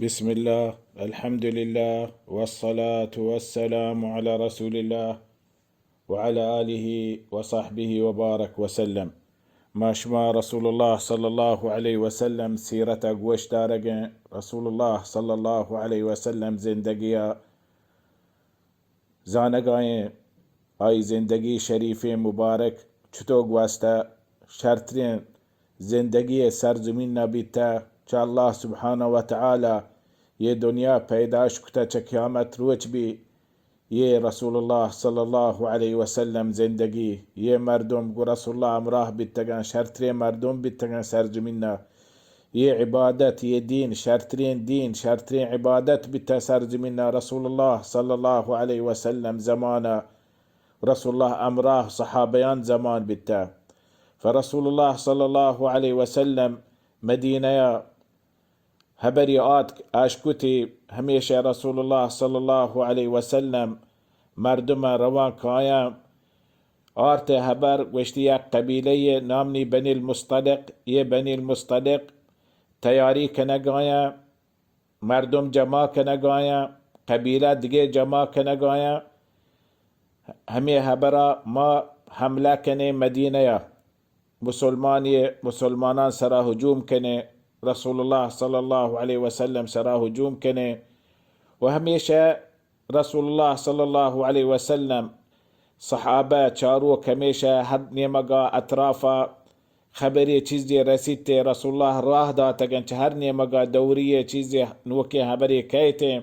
بسم الله، الحمد لله، والصلاة والسلام على رسول الله، وعلى آله وصحبه وبارك وسلم. ما شما رسول الله صلى الله عليه وسلم سیرت ءَ گوش دارگ ایں، رسول الله صلى الله عليه وسلم زندگی ءَ زانگ ءَ ایں، آئی زندگی شریفیں مبارک چتو گوستہ، شرتریں زندگی سرزمین ءَ بیتہ، چہ اللہ سبحانہ و تعالی یہ دنیا پیداش کتہ چہ قیامت روچ بی، یہ رسول اللہ صلی اللہ علیہ وسلم زندگی، یہ مردم گو رسول اللہ ہمراہ بیتگاں، شرتریں مردم بیتگاں سرزمین ءَ۔ یہ عبادت، یہ دین، شرتریں دین، شرتریں عبادت بیتہ سرزمین ءَ رسول اللہ صلی اللہ علیہ وسلم زمان ءَ، رسول اللہ ہمراہ صحابیان زمان بیتہ۔ فرسول اللہ صلی اللہ علیہ وسلم مدینہ ءَ ہبری آتک اشکتی، ہمیشہ رسول اللہ صلی اللہ علیہ وسلم مردم ءَ روان کایاں، آرت ہبر گوشتی یک قبیلہ یے نام نی بنی المصطلق، یہ بنی المصطلق تیاری کنگایاں، مردم جمع کنگایاں، قبیلہ دگہ جمع کنگایاں، ہمے ہبرا ما حملہ کنیں مدینہ ءَ، مسلمانی مسلمانان سرا ہجوم کنیں، رسول اللہ صلی اللہ علیہ وسلم سرا ہجوم کنیں۔ و ہمیشہ رسول اللہ صلی اللہ علیہ وسلم صحابہ چاروک ہمیشہ ہر نیمگا اطرافا خبری چیزی رسیتے، رسول اللہ راہ داتگن چہ ہر نیمگا دوری چیزی نوکیں ہبری کیتے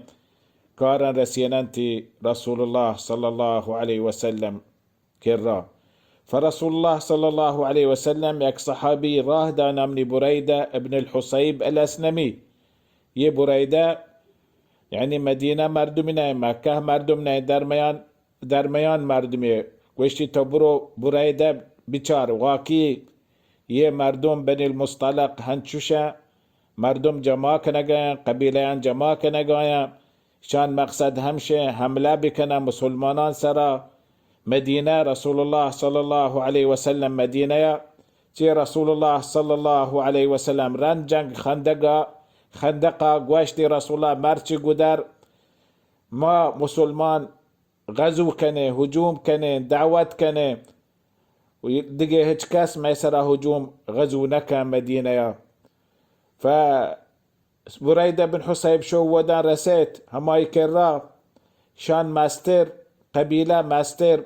کارن رسیننتی رسول اللہ صلی اللہ علیہ وسلم کرا۔ فرسول اللہ صلی اللہ علیہ وسلم یک صحابی راہ دا نام نی بریدہ ابن الحصیب الاسلمی۔ یہ بریدہ یعنی مدینہ مردم نہ، مکہ مردم نہ، درمیان، درمیان مردمی۔ گوشتی تو برو بریدہ بچار، واقعی یہ مردم بنی المصطلق ہنچوشہ مردم جمع کنگایاں، قبیلیان جمع کنگایاں، شان مقصد ہمشہ حملہ بکناں مسلمانان سرا۔ مدینہ، رسول اللہ صلی اللہ علیہ وسلم مدینہ ءَ، چہ رسول اللہ صلی اللہ علیہ وسلم رند جنگ خندقا، خندقا گوشتی رسول اللہ مرچی گدر ما مسلمان غزو کنیں، ہجوم کنیں، دعوت کنیں، و دگہ ہچ کس مئے سرا ہجوم غزو نکن مدینہ ءَ۔ ف بریدہ بن حصیب شو ودان رسیت ہمائی کرا، شان مستر، قبیلہ مستر،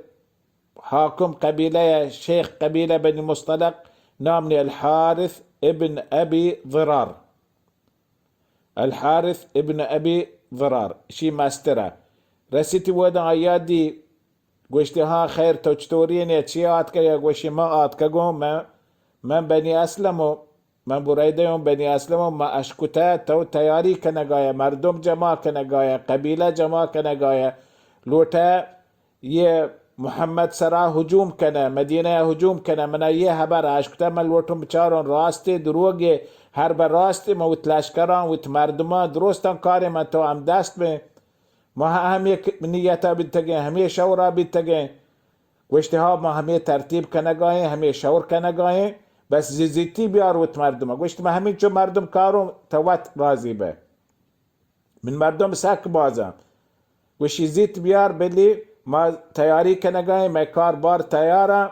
حاکم قبیلہ، شیخ قبیلہ بنی مصطلق، نام نی الحارث ابن ابی ضرار۔ الحارث ابن ابی ضرار، شی مسترہ۔ رسیتی ودان آیا دی، گوشتی، ہاں خیر، تو چطوری نے، چی آتکہ؟ یا گوشی، من آتکگوں، من، من بنی اسلم و من بریدہ اوں، بنی اسلم و من اشکتہ تو تیاری کنگایہ، مردم جمع کنگایہ، قبیلہ جمع کنگایہ، لوٹہ یہ محمد سرا ہجوم کنہ، مدینہ ءَ ہجوم کنہ، منا یہ ہبر اشکتہ، من لوٹوں بچاروں راستے دروگے، ہر بہ راستے من وت لشکراں، وت مردماں درستاں کارے من تو ہم دست بیں۔ ما ہمے ک-، نیتا بیتگیں، ہمے شورا بیتگیں۔ گوشتی، ہا، ما ہمے ترتیب کنگائیں، ہمے شور کنگائیں، بس زی-، زیتی بیار وت مردم۔ گوشت، ما ہمینچو مردم کاروں، تو وت راضی بہ۔ من مردم سک بازاں۔ گوشی، زیت بیار، بلی ما تیاری کنگائیں، مئے کار بار تیاراں۔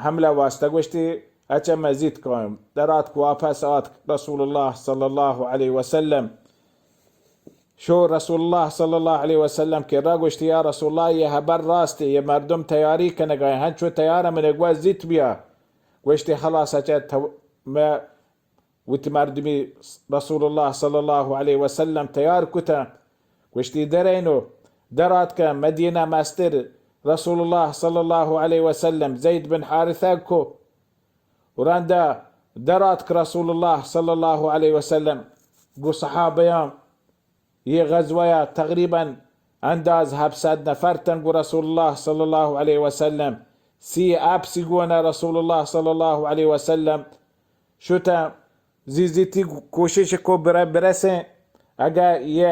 حملہ واسطہ گوشتی، اچھا مزید قائم۔ در آتک واپس آتک رسول اللہ صلی اللہ علیہ وسلم۔ شو رسول اللہ صلی اللہ علیہ وسلم کرا گوشتی، یا رسول اللہ، یہ حبر راستی، یہ مردم تیاری کنگائیں، ہنچو تیار من گوا زیت بیا۔ گوشتی، خلاص اچھا تو، میں وتی مردمی رسول اللہ صلی اللہ علیہ وسلم تیار کتہ۔ گوشتی، درینو، در آتکہ مدینہ مستر رسول اللہ صلی اللہ علیہ وسلم زید بن حارثہ کو۔ و رندا در آتک رسول اللہ صلی اللہ علیہ وسلم گو صحابیاں یہ غزوہ تقریباً انداز ہپت صد نفر تن گو رسول اللہ صلی اللہ علیہ وسلم سی اپسی گونا رسول اللہ صلی اللہ علیہ وسلم شتہ زیزیتی کوشش کو برہ برسیں اگہ یہ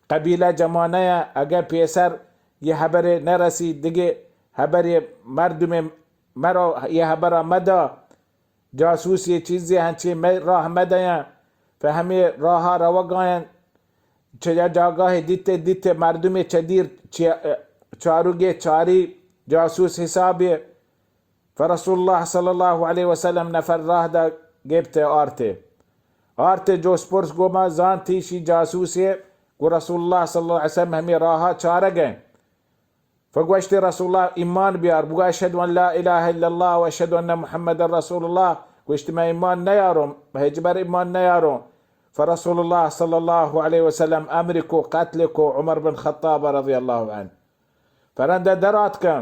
قبیلہ جمانہ یا اگہ پیسر یہ حبر نرسی دگہ حبر مردم مرو یہ حبر مدہ جاسوسی چیزے ہنچیں مئے راہ مدیاں۔ پہ ہمے راہا روگایاں، چہ یا جاگاہے دیتے، دیتے مردمے چہ دیر چی-، چاروگے چاری، جاسوس حسابے۔ فرسول اللہ صلی اللہ علیہ وسلم نفر راہ دا گپتے آرتے۔ آرتے جوس پرس گوما زانتی شی جاسوسے، گو رسول اللہ صلی اللہ علیہ وسلم ہمے راہا چارگیں۔ فگوشت رسول اللہ ایمان بیار، بگو اشہد ان لا الہ الا اللہ و اشہد ان محمد رسول اللہ۔ گوشت من ایمان نیاروں، ہچبر ایمان نیاروں۔ فرسول اللہ صلی اللہ علیہ وسلم امر کو قتل کو عمر بن خطاب رضی اللہ عنہ۔ فرندہ در آتکن،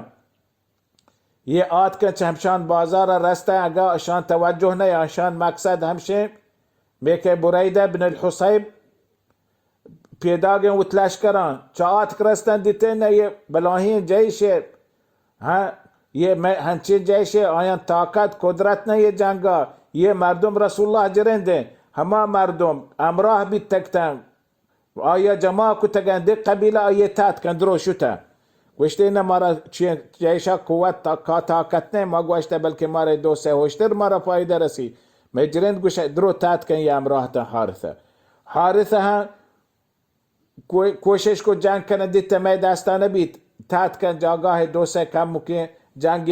یہ آتکن چہ ہمشان بازار رستن، اگا اشان توجہ نہ، اشان مقصد ہمشیں میکہ بریدہ بن الحصیب پیداگیں وت لشکراں چہ آتک رستن دیتے نہ یہ بلاہیں جیشے، ہاں، یہ میں ہنچیں جیشے آیاں طاقت قدرت نہ یہ جنگا، یہ مردم رسول اللہ جرندیں، ہما مردم ہمراہ بیتگتن، آیا جمع کتگن، دے قبیلہ آئی تحت کن درو شتہ۔ گوشتے نہ مارا چی جیشا قوت تا-، کا طاقت نہیں، ما گوشتہ بلکہ مارے دو سے ہوشتر مارا فائدہ رسی۔ میں جرند گوشہ درو تحت کن یہ ہمراہ تا حارثہ۔ حارثہ ہاں کو-، کوشش کو جنگ کنہ دیتہ مئے دستا نہ بیت، تحت کن جاگاہ دو سے کمکیں جنگ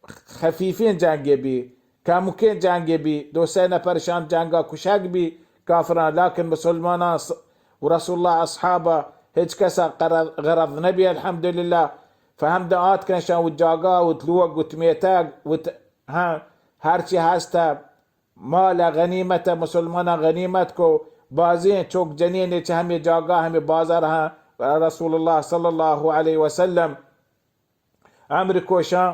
خفیفیں جنگے بی، کمکیں جنگے بی، دو سے نفر شان جنگا کشگ بی کافراں، لیکن مسلماناں س-، و رسول اللہ اصحابہ ہچ کسا قرض-، غرض نہ بی الحمدللہ۔ فہمدہ آتکن شان وت جاگاہ، وت لوگ، وت میتگ، وت ہاں ہرچی ہستہ مال غنیمت، مسلماناں غنیمت کو، بازیں چوک جنین چہ ہمے جاگاہ، ہمے بازار ہاں رسول اللہ صلی اللہ علیہ وسلم امر کوشاں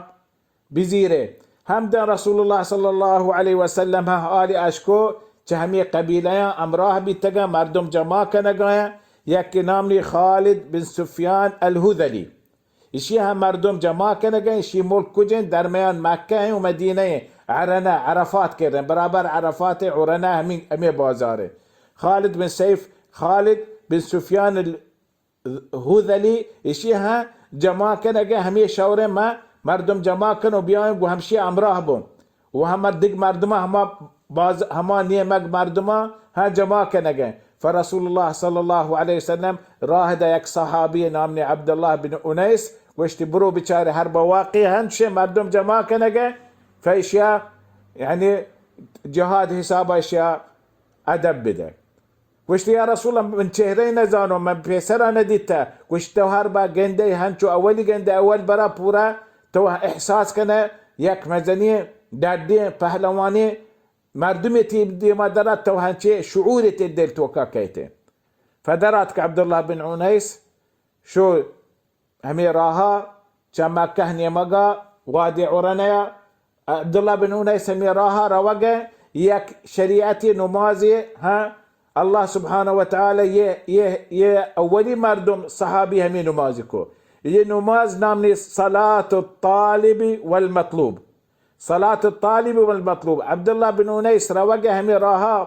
بزیرے۔ ہمداں رسول اللہ صلی اللہ علیہ وسلم ہاں آل اشکو چہ ہمے قبیلہ ہمراہ بیتگاں، مردم جمع کنگایاں، یک نامی خالد بن سفیان الہذلی۔ ایشی ہم مردم جمع کنگ ء، ایشی ملک کجیں؟ درمیان مکہ ہیں و مدینہ ہیں، عرنہ، عرفات کریں، برابر عرفات ہیں، عرنہ ہمیں، ہمیں بازار ہیں۔ خالد بن سیف، خالد بن سفیان الہذلی، ایشی ہم جمع کنگ ء، ہمیں شور ما مردم جمع کن و بیائیں گو ہمشی ہمراہ بوں۔ و ہما دگ مردماں ہما باز، ہما نیمگ مردماں ہاں جمع کنگ ء۔ فرسول اللہ صلی اللہ علیہ وسلم راہ دا یک صحابی نام نے عبداللہ بن انیس گوشتی، برو بچارے ہر بواقع ہنچے مردم جمع کنگ ء، فیشیا یعنی جہاد حساب اشیا ادب بدے۔ گوشت، یا رسول اللہ، من چہرہ نزانو، من پیسرا ندیتہ۔ گوشت، تو ہر با گندے ہنچو اولی گندے اول برا پورا تو احساس کنہ یک مزنی ڈڈی پہلوانی مردمی تی دیما درا تو ہنچے شعور تی دل توکا کہتے۔ فدرات کہ عبداللہ بن انیس شو ہمے راہا چہ مکہ نیمگا وادی عرنہ ء عبداللہ بن انیس ہمے راہا روگ ء، یک شریعتی نمازے ہاں اللہ سبحانہ و تعالی یہ، یہ، یہ اولی مردم صحابی ہمیں نماز کو۔ یہ نماز نام نے صلاة الطالب والمطلوب۔ صلاة الطالب والمطلوب۔ عبداللہ بن انیس روگ ء ہمے راہا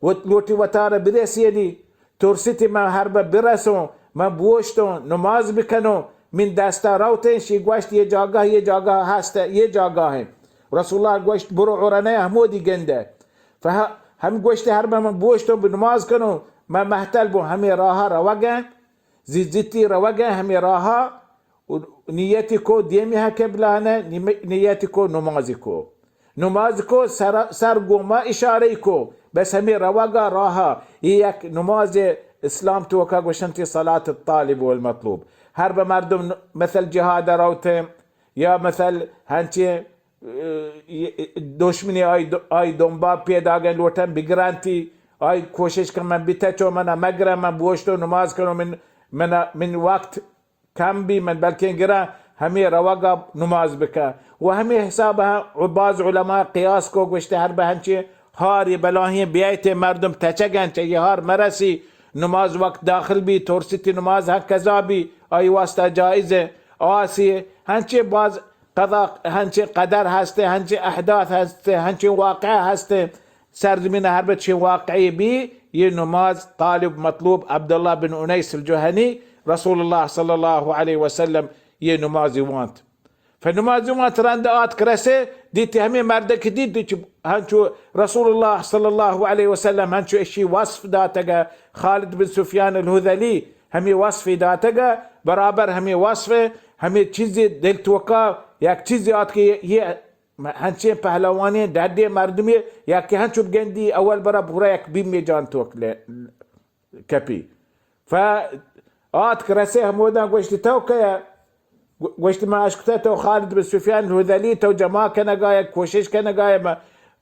وت لوٹی وتارا برسینی، ترسیتی من ہر بہ برسوں، من بوشتوں، نماز بکنوں، من دستا روتیں، شی گوشت، یہ جاگہ، یہ جاگہ ہست، یہ جاگہ ہیں۔ رسول اللہ گوشت، برو عرنہ ہمودی گندے۔ فہ-، ہم گوشت، ہر بہ من بوشتوں، بہ نماز کنوں، من محتل بوں، ہمے راہا روگیں، زی زیتی روگیں، ہمے راہا و نیتی کو دیمی ہا قبلہ نے، نیمی-، نیتی کو نمازی کو۔ نماز کو سر، سر گوما اشارہ کو، بس ہمیں روگا راہا، یہ یک نماز اسلام توکا گوشنتی صلاة الطالب والمطلوب۔ ہر بہ مردم مثل جہاد روتے، یا مثل ہنچے، اه، دشمنی آئی دو-، آئی دنبا پیداگیں لوٹن بگرانتی، آئی کوشش کن من بیتہ چو من مگرم، من بوشتو نماز کنو من، من، من وقت کم بی من بلکیں گراں ہمے روگا نماز بکن۔ و ہمے حساب ہم باز علماء قیاس کو گوشتے ہر بہ ہنچیں ہاری بلاہیں بیایتے مردم تچگن چہ یہ ہار مرسی نماز وقت داخل بی ترسیتی نماز ہم قضا بی آئی واسطہ جائز ہے۔ آسی ہنچیں باز قضا ہنچیں قدر ہستے، ہنچیں احداث ہستے، ہنچیں واقعہ ہستے۔ سرزمین حرب چه واقعی بی، یہ نماز طالب مطلوب عبداللہ بن انیس الجهنی رسول اللہ صلی اللہ علیہ وسلم یہ نمازی وانت۔ فنمازی وانت رند آتک رسے، دیتی ہمے مردک دیت، دیت ہنچو رسول اللہ صلی اللہ علیہ وسلم ہنچو اشی وصف داتگا، خالد بن سفیان الہذلی ہمے وصف داتگا، برابر ہمے وصف، ہمے چیزی دل توکا یک چیزی آتک کہ یہ ہنچیں پہلوانیں ڈڈیں مردمے یا کہ ہنچو گندی اول برا پورا یک بیمے جان توک لے کپی۔ ف آتک رسے ہموداں گوشتی، تو کئے؟ گو-، گوشتی، من اشکتہ تو خالد بن سفیان الہذلی، تو جماع کنگائے، کوشش کنگائے، من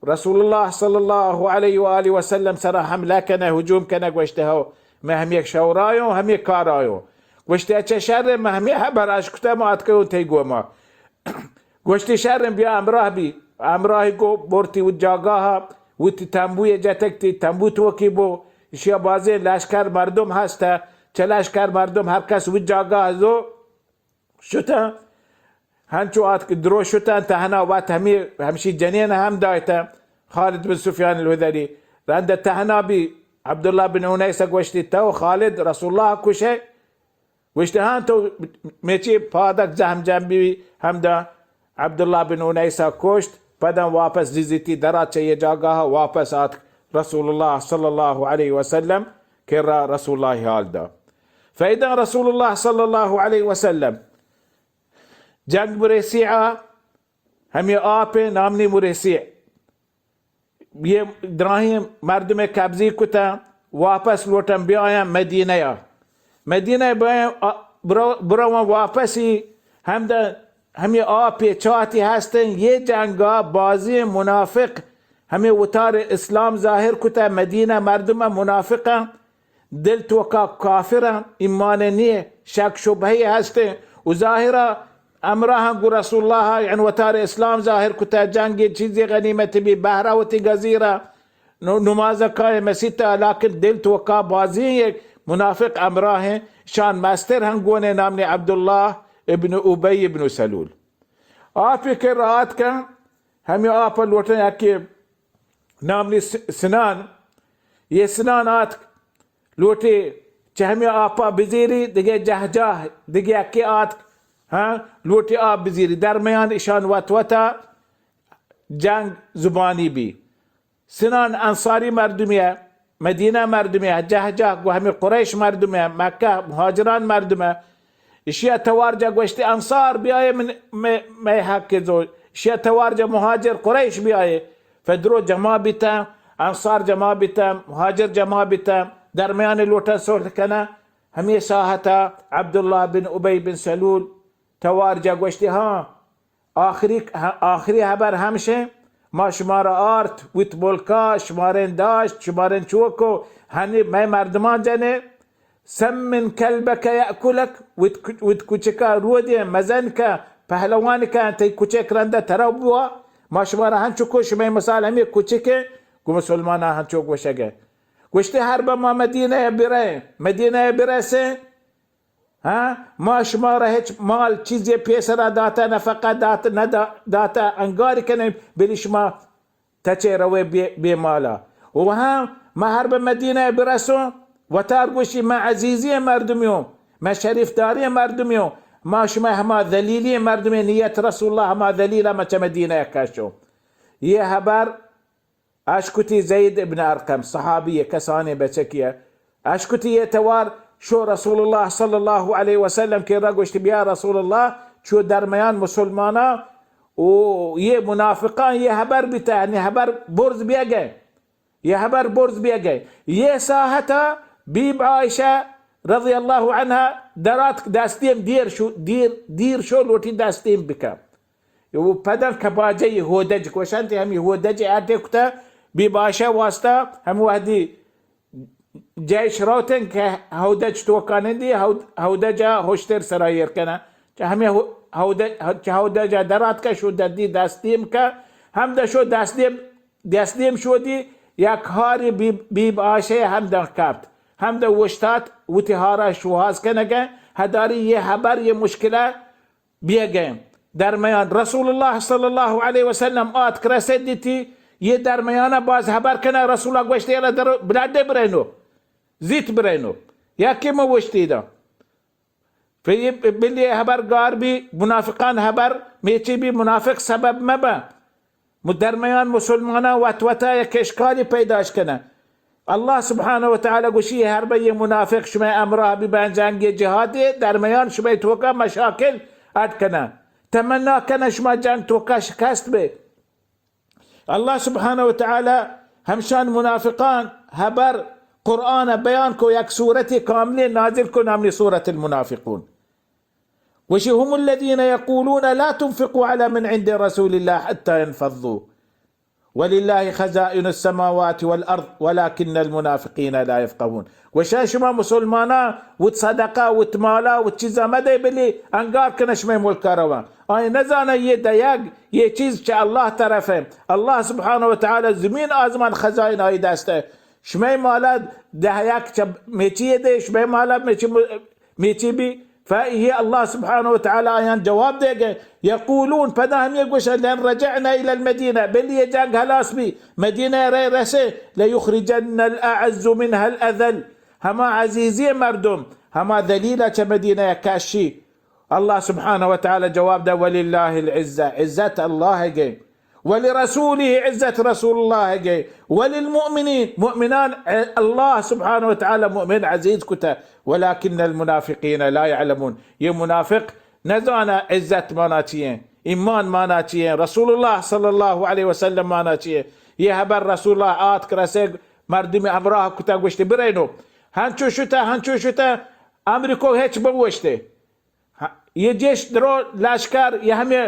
رسول اللہ صلی اللہ علیہ و آلہ وسلم سرا حملہ کنہ، ہجوم کنہ، گوشتی، ہو، من ہم یک شورایوں، ہم یک کارایوں۔ گوشتی، اچھا شر، من ہمے حبر اشکتہ، من آتکوں تئی گوما۔ گوشتی، شر، بیا ہمراہ بی۔ ہمراہی کو برتی وت جاگاہا، وتی تمبوی جتگ، تی تمبو توکی بو۔ اشیا بازیں لشکر مردم ہستہ، چہ لشکر مردم ہر کس وت جاگاہ زو شتہ۔ ہنچو آتک درو شتہ، تہنا وت ہمی، ہمشی جنین ہم دایتہ، خالد بن سفیان الہذلی۔ رند تہنا بی عبداللہ بن انیسہ گوشتی، تو خالد رسول اللہ کشے؟ گوشت، ہاں، تو میچی پادک زہم جم بی، ہمدا عبداللہ بن انیسا کشت، پدا واپس زیزیتی درا چہ یہ جاگاہ واپس آتک رسول اللہ صلی اللہ علیہ وسلم کرا رسول اللہ حال دا۔ فیدا رسول اللہ صلی اللہ علیہ وسلم جنگ مریسی آ، ہمی آپ نامنی مریسی یہ دراہیں مردم قبضی کتہ، واپس لوٹن بیاین مدینہ یا۔ مدینہ بیاین، آ، برو-، برون واپسی ہمدا ہمی آپ چاتی ہستن، یہ جنگا بازیں منافق ہمی وتار اسلام ظاہر کتہ، مدینہ مردم منافقن۔ دل توکا کافراں، ایمان نیے، شک شبہے ہستیں و ظاہرا امراہاں گو رسول اللہ، یعنی وتار اسلام ظاہر کتہ، جنگی چیزی غنیمت بی، بہرہ وتی گزیرہ، نو-، نماز کائے مسیتا، لیکن دل توکا بازیں یک منافق امراہیں، شان مستر ہم گونے نامنی عبداللہ ابن ابی ابن سلول۔ آپی کہ رات کن، ہمی آپ لوٹن یکی نامنی س-، سنان، یہ سنان آتک، لوٹی چہ ہمے آپا بزیری، دگہ جہجاہ، دگہ یکے آتک، ہاں، لوٹی آپ بزیری۔ درمیان اشان وت وتا جنگ زبانی بی۔ سنان انصاری مردمی ہے، مدینہ مردمی ہے، جہجاہ گو ہمے قریش مردمی ہے، مکہ مہاجران مردم ہے۔ اشیا توار جا گوشتی، انصار بیائے من، مے، مے حق زو۔ اشیا توار جا مہاجر قریش بیائے۔ فدرو جمع بیتن، انصار جمع بیتن، مہاجر جمع بیتن، درمیان لوٹن صلح کنن۔ ہمے ساعتا عبداللہ بن ابی بن سلول توار جا گوشتی، ہاں، آخری، آخری ہبر ہمشیں، ما شمارا آرت، وت ملکا، شمارین داشت، شمارین چوکو، ہنی مئے مردمان جنے، سمن کلبک یأکلک، وت، وت کچکا رودی مزن کا، پہلوان کا، تئی کچک رندا ترا بوا، ما شمارا ہنچو کو، شمئے مثال ہمی کچکے، گو مسلمانا ہنچو گوشگے۔ گوشتے ہر بہ ما مدینہ برئے، مدینہ برسے، ہاں؟ ما شمارا ہچ مال چیزے پیسرا داتا، نفقہ دات، ندا-، داتا، انگار کنیں، بلی شما تچے روے بے، بے مالا۔ و ہاں، ما ہر بہ مدینہ برسوں، وتار گوشی، ما عزیزی مردمیوں، ما شریف داری مردمیوں، ما شما ہما ذلیلی مردمی نیت رسول اللہ، ہما ذلیلہ ما چہ مدینہ کشوں۔ یہ ہبر اشکتی زید ابن ارقم، صحابی، کسانی بچکی ہے۔ اشکتی یہ توار شو رسول اللہ صلی اللہ علیہ وسلم کہ را گوشت، بیا رسول اللہ، چو درمیان مسلمانا و یہ منافقان یہ ہبر بیتا، یعنی ہبر برز بیا گئے۔ یہ ہبر برز بیا گئے۔ یہ ساعتا بیب عائشہ رضی اللہ عنہا درات دستیم دیر شو، دیر، دیر شو لوٹی دستیم بکا۔ و پدا کباجہ ہودج گوشنت، ہمی ہودج اڈ کتہ، بیب عائشہ واسطہ ہم وحدی جیش روتن کہ ہودج توکا نندی، ہود-، ہودجا ہشتر سرا ایر کنہ۔ چہ ہمی ہو-، ہودج، چہ ہودجا درات کہ شو ددی دستیم کہ، ہم دشو دستیم، دستیم شودی، یک ہاری بیب، بیب عائشہ ہم دن کپت۔ ہم دن وشتات، وتی ہارا شوہاز کنگہ، ہداری یہ ہبر، یہ مشکلہ، بیگئے۔ درمیان رسول اللہ صلی اللہ علیہ وسلم آتک رسیدیتی، یہ درمیانا باز ہبر کنہ، رسول اللہ گوشتی، یلا در بلڈے برینو، زیت برینو، یکی مہ وشتی دا۔ بلی ہبر گار بی، منافقان ہبر میچی بی، منافق سبب مبہ. مو درمیان مسلماناں وت وتا یک اشکالی پیداش کنہ. اللہ سبحانہ و تعالی گوشی، ہر بہ یہ منافق شمئے ہمراہ بی بین جنگ جہادی، درمیان شمئے توکا مشاکل اڈ کنہ. تمنا کنہ شما جنگ توکا شکست بے. اللہ سبحانہ و تعالی ہمشان منافقان ہبر قرآن بیان کو، یک سورت کاملی نازل کو، نامی سورت المنافقون. گوشی، هم الذين يقولون لا تنفقوا على من عند رسول الله حتى ينفضوا ولله خزائن السماوات والأرض ولكن المنافقين لا يفقهون. گوشا، شما مسلمانا وت صدقہ، وت مالا، وت چیزا مدے، بلی انگار کنہ شمئے ملکا رواں. آئی نزانہ یہ دیگ، یہ چیز چہ اللہ طرف ہے. اللہ سبحانہ و تعالی زمین آزمان خزائن آئی دست ہے. شمئے مالا دہ یک چہ میچی دے، شمئے مالا میچی م-، میچی بی، فإيه اللہ سبحانہ و تعالی آیان جواب دے گئے. یقولون، پدا ہمیں گوشہ، لئن رجعنا إلى المدينة، بلی یہ جنگ ہلاس بی، مدینہ رے رسے، ليخرجن الأعز منها الأذل، ہما عزیزی مردم، ہما ذلیلہ چہ مدینہ کشی. اللہ سبحانہ و تعالی جواب دے، ولله العزة، عزت اللہ گئے. ولرسوله، عزت رسول اللہ گئے. وللمؤمنين، مؤمنان، اللہ سبحانہ و تعالی مؤمن عزیز کتا. ولكن المنافقين لا يعلمون، یہ منافق نزانہ عزت مانا چی ہیں، ایمان مانا چی ہیں، رسول اللہ صلی اللہ علیہ وسلم مانا چی ہیں. یہ ہبر رسول اللہ آتک رسے، مردم ہمراہ کتا، گوشتے، برینو. ہنچو شتا، ہنچو شتا، امرکو ہچ بگوشتے. ہاں، یہ جیش درو لشکر، یہ ہمیں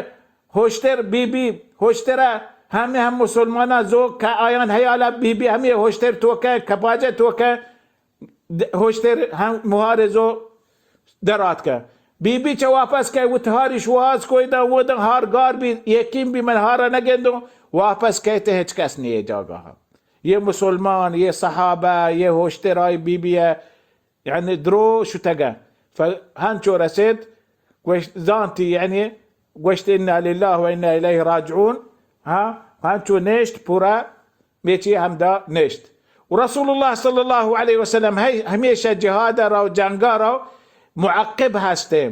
ہوشتر بی بی، ہوشترہ، ہمیں ہم مسلمانہ زو کہ آیان حیالہ بی بی ہمیں ہوشتر توکہ، کپاجہ توکہ، د-، ہوشتر ہم مہار زو درات کہ. بی بی چہ واپس کہ وت ہاری شواز کوئی دا، وہ دا ہار گار بی، یقین بی من ہارا نگندوں، واپس کہتے ہچ کس نہیں جاگہ. یہ مسلمان، یہ صحابہ، یہ ہوشتر آئی بی بی ہے، یعنی درو شتگہ. ف-، ہنچو رسید، گوشت، زانتی، یعنی گوشت، انا لله و انا الیه راجعون. ہاں، ہنچو نیشت، پورا میچی ہمدا نیشت. و رسول اللہ صلی اللہ علیہ وسلم ہی-، ہمیشہ جہاد رو، جنگا رو معقب ہستے.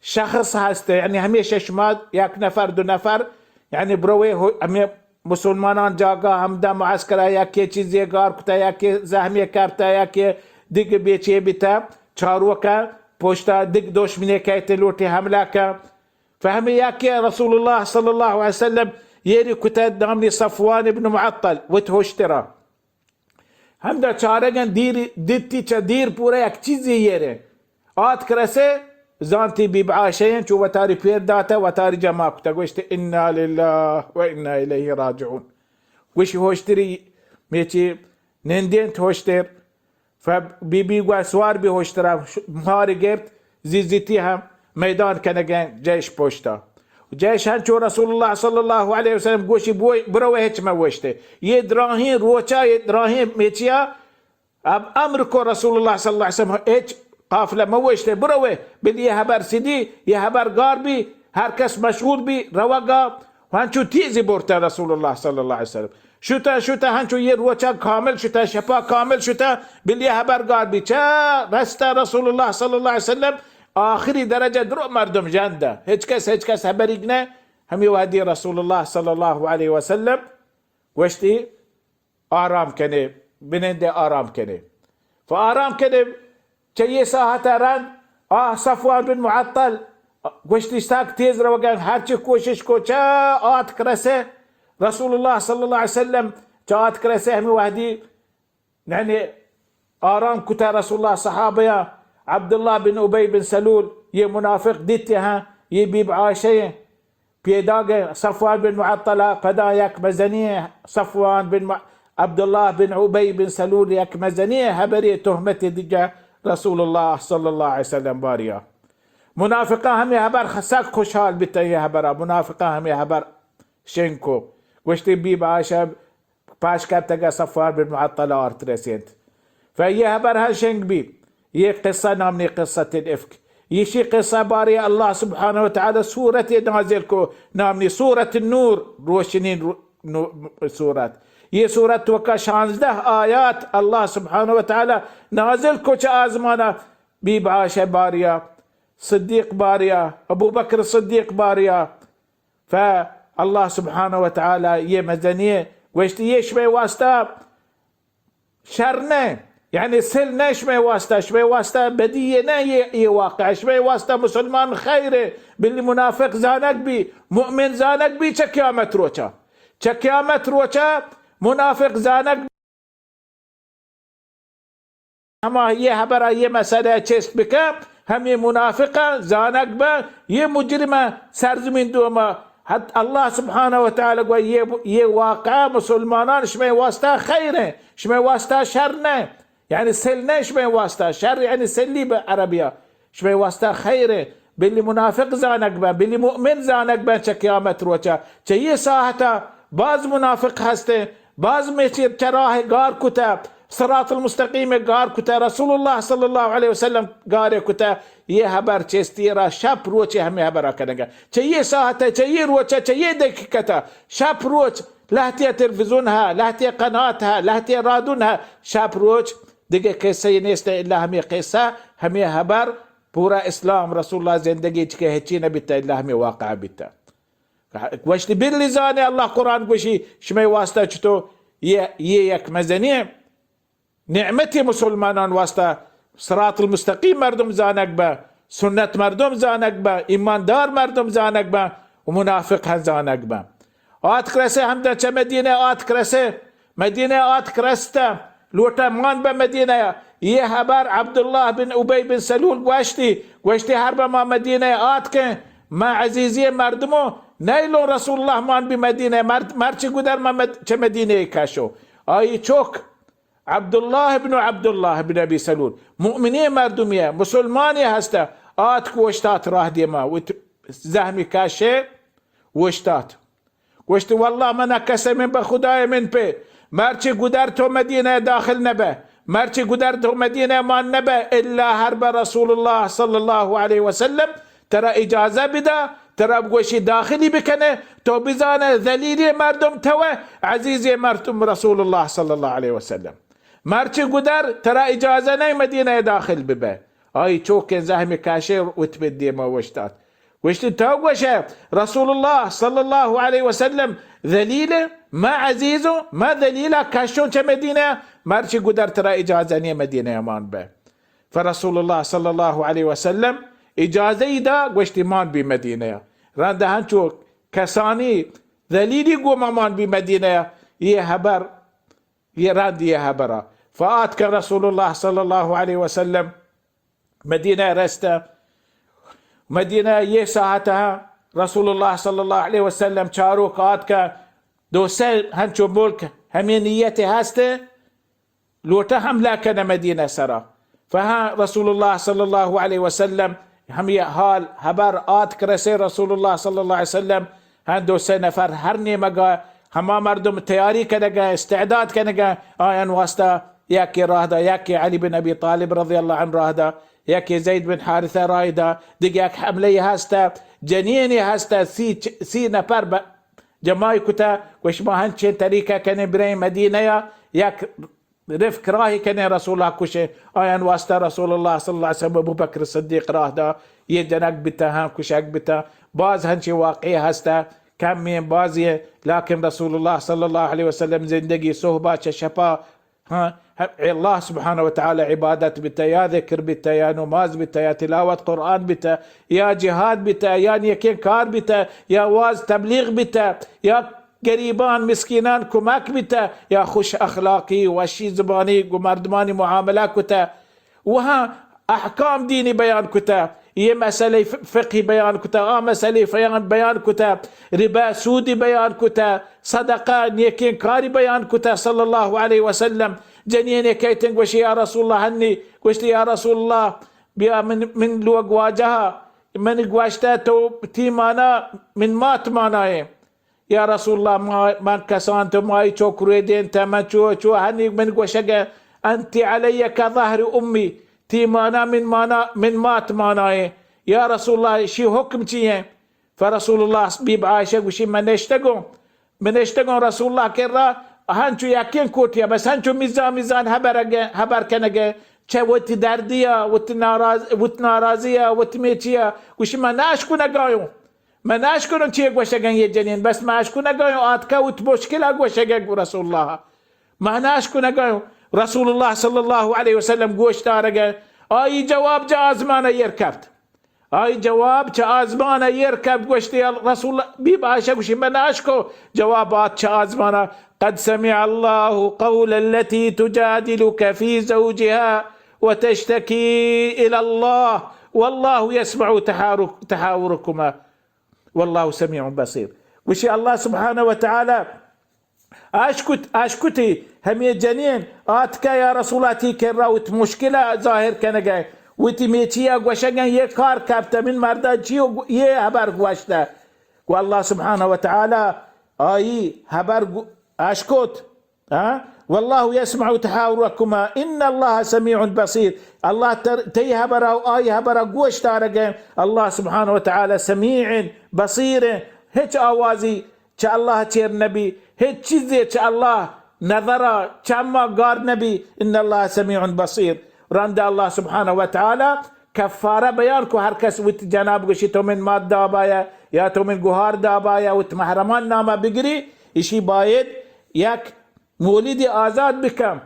شخص ہست، یعنی ہمیشہ شما یک نفر، دو نفر، یعنی بروے ہو-، ہمیں مسلمانان جاگہ ہمدا معسکرہ یکے چیزے گار کتا، یکے زہمی کرتا، یکے دگ بیچے بیتا، چاروکا پشتا دگ دشمنے کہتے لوٹے حملہ کا. فہمی یکے رسول اللہ صلی اللہ علیہ وسلم یہ ری کتا، نامی صفوان ابن معطل، وت ہوشترا. ہمدا چارگن دیر، دیتی چہ دیر پورا یک چیزی یرے. آتک رسے، زانتی بی بی عائشہ ہیں، چو وتاری پیر داتا، وتاری جمع کتا، گوشت، انا لله و انا الیه راجعون. گوشی، ہوشتری میچی نندینت ہوشتر. ف بی بی گوا سوار بی ہوشترا، ش-، مہاری گپت، زیزیتی ہم میدان کنگیں جیش پشتا. جیش ہنچو رسول اللہ صلی اللہ علیہ وسلم گوشی، بوئے، برو ہچ مہ وشتے. یہ دراہیں روچا، یہ دراہیں میچیا، اب امر کو رسول اللہ صلی اللہ علیہ وسلم، ہچ قافلہ مہ وشتے، برو، بل یہ ہبر سدی، یہ ہبر گار بی، ہر کس مشغول بی، روگا، ہنچو تیزی برتا رسول اللہ صلی اللہ علیہ وسلم. شتا، شتا، ہنچو یہ روچا کامل شتا، شپا کامل شتا، بل یہ ہبر گار بی. چا رستا رسول اللہ صلی اللہ علیہ وسلم، آخری درجہ درو مردم جندا. ہچ کس، ہچ کس ہبریگ نہ. ہمی وحدی رسول اللہ صلی اللہ علیہ وسلم گوشتی، آرام کنے، بنندے آرام کنے. ف آرام کنے، چہ یہ ساعت رند، آ صفوان بن معطل، گوشتی ساک تیز روگن، ہرچی کوشش کو، چہ آتک رسے، رسول اللہ صلی اللہ علیہ وسلم، چہ آتک رسے ہمی وحدی، یعنی آرام کتا رسول اللہ صحابیاں، عبداللہ بن ابی بن سلول، یہ منافق دیتے ہیں، یہ بی بی عائشہ ہیں، پیداگ صفوان بن معطلہ، پدا یک مزنی صفوان بن مع-، عبداللہ بن ابی بن سلول یک مزنی ہبری تہمت دیگہ رسول اللہ صلی اللہ علیہ وسلم باریا. منافقہ ہمیں ہبر خ-، سک خوشحال بیتا یہ ہبرا، منافقہ ہمیں ہبر شنگ کو. گوشتی بی بی عائشہ پاش کپتگ ء صفوان بن معطل ء آرت رسینت. ف یہ ہبر ہر شنگ بیت. یہ قصہ نامنی قصة الافک. ایشی قصہ بارے اللہ سبحانہ و تعالی سورت نازل کو نامنی سورت النور، روشنی رو-، نو-، سورت. یہ سورت توکا شانزدہ آیات اللہ سبحانہ و تعالی نازل کو چہ آزمانا بی بی عائشہ باریا. صدیق باریا، ابو بکر صدیق باریا، فاللہ سبحانہ و تعالی یہ مزنی گوشتی، یہ شمئے واسطہ شر نہ، یعنی سل نہ شمئے واسطہ، شمئے واسطہ بدی نہ، یہ، یہ واقعہ شمئے واسطہ مسلمان خیر، بلی منافق زانگ بی، مؤمن زانگ بی چہ قیامت روچا، چہ قیامت روچا منافق زانگ ہما یہ حبرا یہ مسئلہ چست بکا، ہمیں منافقہ زانگ با، یہ مجرمہ سرزمین دوما، حت اللہ سبحانہ و تعالی گو یہ، یہ واقعہ مسلمانان شمئے واسطہ خیر ہیں، شمئے واسطہ شر نہ، یعنی سل نہ شمئے واسطہ، شر یعنی سلی بہ عربیہ، شمئے واسطہ خیر ہیں، بلی منافق زانگ با، بلی مؤمن زانگ با چہ قیامت روچا، چہ یہ ساعتا باز منافق ہستے، باز میچی چہ راہ گار کتہ، صراط المستقیم گار کتہ، رسول اللہ صلی اللہ علیہ وسلم گار کتہ، یہ حبر چستی را شپ روچ ہمیں حبر کنگا۔ چہ یہ ساعت، چہ یہ روچ، چہ یہ دقیقت، شپ روچ لہتی تلویزیون ہا، لہتی قنات ہا، لہتی رادون ہا، شپ روچ دگہ قصہ نیست الا ہمیں قصہ، ہمیں حبر، پورا اسلام رسول اللہ زندگی چکے ہچی نہ بیتا الا ہمیں واقعہ بیتا۔ گوشتی، بلی زانے اللہ قرآن گوشی، شمئے واسطہ چطو یہ، یہ یک مزنی نعمتی مسلمانان واسطہ، صراط المستقیم مردم زانگ با، سنت مردم زانگ با، ایماندار مردم زانگ با و منافق ہم زانگ با۔ آتک رسے ہمدا چہ مدینہ آتک رسے، مدینہ آتک رستہ، لوٹا مان بہ مدینہ۔ یہ حبر عبداللہ بن ابی بن سلول گوشتی، گوشتی، ہر بہ ما مدینہ آتکیں، ما عزیزی مردمو، نیلون رسول اللہ مان بی مدینہ، مر-، مرچی گدر ما مد-، چہ مدینہ کشو۔ آئی چوک عبداللہ بن عبداللہ بن ابی سلول، مؤمنی مردمی ہے، مسلمانی ہستہ، آتک اوشتات راہ دیما، وت زہمی کشے، اوشتات۔ گوشت، واللہ من قسم بہ خدای من پہ، مرچی گدر تو مدینہ داخل نبہ، مرچی گدر تو مدینہ مان نبہ، الا ہر بہ رسول اللہ صلی اللہ علیہ وسلم ترا اجازہ بدا، ترا بگوشی داخلی بکنے، تو بزانے ذلیلی مردم تو، عزیزی مردم رسول اللہ صلی اللہ علیہ وسلم۔ مرچی گدر ترا اجازہ نہیں مدینہ داخل ببہ۔ آئی چوکیں زہمی کشے وت پہ دیما اوشتات۔ گوشتی، تو گوشے رسول اللہ صلی اللہ علیہ وسلم ذلیل، ما عزیز، ما ذلیل کشوں چہ مدینہ، مرچی گدر ترا اجازہ نہیں مدینہ مان بہ۔ فرسول اللہ صلی اللہ علیہ وسلم اجازہ ای دا، گوشتی، مان بی مدینہ۔ رند ہنچو کسانی ذلیلی گو ما مان بی مدینہ، یہ حبر، یہ رند یہ حبرہ۔ فآتک رسول اللہ صلی اللہ علیہ وسلم مدینہ رستہ۔ مدینہ یہ ساعت ہا رسول اللہ صلی اللہ علیہ وسلم چاروک آتکہ، دو سے ہنچو ملک ہمیں نیت ہستے، لوٹہ حملہ کنہ مدینہ سرا۔ فہاں رسول اللہ صلی اللہ علیہ وسلم ہمیں حال حبر آتک رسے رسول اللہ صلی اللہ علیہ وسلم ہاں دو سے نفر ہر نیمگا ہما مردم تیاری کنگا، استعداد کنگا، آیان واسطہ یکی راہ دا، یکی علی بن ابی طالب رضی اللہ عنہ راہ دا، یکی زید بن حارثہ راہ دا، دگہ یک حملہ ہستا، جنینی ہستا، سی، سی نفر ب-، جماعی کتا، گوش ما ہنچین طریقہ کنیں بریں مدینہ یا، یک رفق راہی کنیں رسول اللہ کشیں، آیان واسطہ رسول اللہ صلی اللہ علیہ وسلم ابو بکر صدیق راہ دا، یہ جنگ بیتا ہاں، کشگ بیتا۔ باز ہنچی واقعی ہستا، کمی بازی، لیکن رسول اللہ صلی اللہ علیہ وسلم زندگی صحبہ چہ شپا، ہاں، اللہ سبحانہ و تعالی عبادت بیتا، یا ذکر بیتا، یا نماز بیتا، یا تلاوت قرآن بیتا، یا جہاد بیتا، یا نیکیں کار بیتا، یا واز تبلیغ بیتا، یا گریبان، مسکینان کمک بیتہ، یا خوش اخلاقی، وشی زبانی گو مردمانی معاملہ کتہ، وہاں احکام دینی بیان کتہ، یہ مسئلہ ف-، فقہی بیان کتہ، آ مسئلہ فیان بیان کتہ، ربا سودی بیان کتہ، صدقہ نیکیں کاری بیان کتہ صلی اللہ علیہ وسلم۔ جنین کہتن گوشی، یا رسول اللہ، ہنی گوشتی، یا رسول اللہ، بیا من، من لوگ واجہ، من گوشتہ تو تی مانا من مات مانائے۔ یا رسول اللہ، ما، من کسان تو مائی چوک روی دین تا، من چو، چو ہنی من گوشگا، انت علی کظهر امی، تی مانا من مانا، من مات مانائے۔ یا رسول اللہ، شی حکم چی ہیں؟ فرسول اللہ، بی بی عائشہ گوشی، من نشتگوں، من نشتگوں رسول اللہ کرا، ہنچو یکین کوٹیا، بس ہنچو میزان میزان حبر اگے، حبر کنگے، چہ وتی دردیا، وتی ناراض-، وتی ناراضیا، وتی میچیا، گوشی من نہ اشکنگایوں. من نہ اشکنوں چی گوشگن یہ جنین، بس من اشکنگایوں آتکا وت مشکلا گوشگن گو رسول اللہ. من نہ اشکنگایوں. رسول اللہ صلی اللہ علیہ وسلم گوش دارگن. آئی جواب جا آزمان ایر کپت. آئی جواب چہ آزمان ایر کپت، گوشتی، رسول، بی بی عائشہ گوشی، من اشکو جواب آت چہ آزمان، قد سمع الله قول التي تجادلك في زوجها وتشتكي إلى الله والله يسمع تحارك-، تحاوركما والله سميع بصير. گوشی اللہ سبحانہ و تعالی اشکت، اشکتی ہمے جنین آتکہ یا رسول اللہ تئی کرا وت مشکل ظاہر کنگے، وتی میچیا گوشگن یہ کار کپتہ من مردا چی و یہ حبر گوشتہ. گو اللہ سبحانہ و تعالی آئی حبر گو-، اشکت. ہاں؟ والله يسمع تحاوركما إن الله سميع بصير. اللہ تر-، تئی حبرا و آئی حبرا گوش دارگے. اللہ سبحانہ و تعالی سمیع، بصیر، ہچ آوازی چہ اللہ چیر نبی، ہچ چیزے چہ اللہ نظرا چما گار نبی. ان اللہ سمیع بصیر. رند اللہ سبحانہ و تعالی کفارہ بیان کو، ہر کس وت جناب گوشی تو من مات دابایا یا تو من گوہار دابایا وت محرمان نامہ بگری، اشی باید یک مولدی آزاد بکن.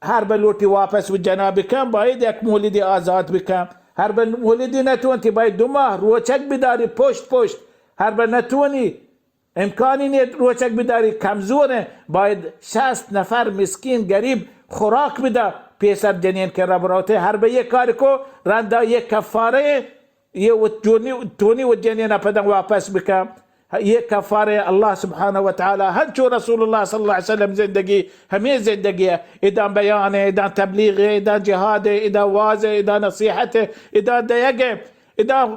ہر بلوٹی واپس وت جناب بکن، باید یک مولدی آزاد بکن. ہر بل مولدی نتونتی باید دو ماہ روچک بداری پشت پشت. ہر بل نتونی امکانی نیت روچک بداری، کمزور ہیں، باید شصت نفر مسکین گریب خوراک بدا، پیسر جنین کرا بروتے. ہر بہ یہ کار کو رندا یہ کفارہ، یہ و تونی، تونی و جنین پدن واپس بکن. یہ کفارہ اللہ سبحانہ و تعالی ہنچو رسول اللہ صلی اللہ علیہ وسلم زندگی، ہمیں زندگی ہے. ادا بیان ہے، ادا تبلیغ ہے، ادا جہاد ہے، ادا واز ہے، ادا نصیحت ہے، ادا دیگ ہے، ادا و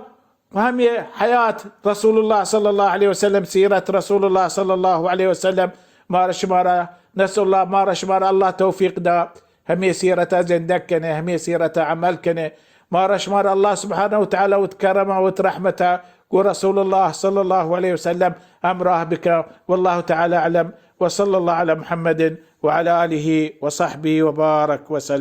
ہمے حیات رسول اللہ صلی اللہ علیہ وسلم، سیرت رسول اللہ صلی اللہ علیہ وسلم، مارا شمارا، نسأل اللہ، مارا شمارا اللہ توفیق دا، ہمے سیرتا زندگ کنے، ہمے سیرتا عمل کنے. مارا شمارا اللہ سبحانہ و تعالی وت کرم وت رحمتا گو رسول اللہ صلی اللہ علیہ وسلم ہمراہ بکا. واللہ تعالی اعلم، وصلی اللہ علی محمد وعلی آلہ وصحبہ وبارک وسلم.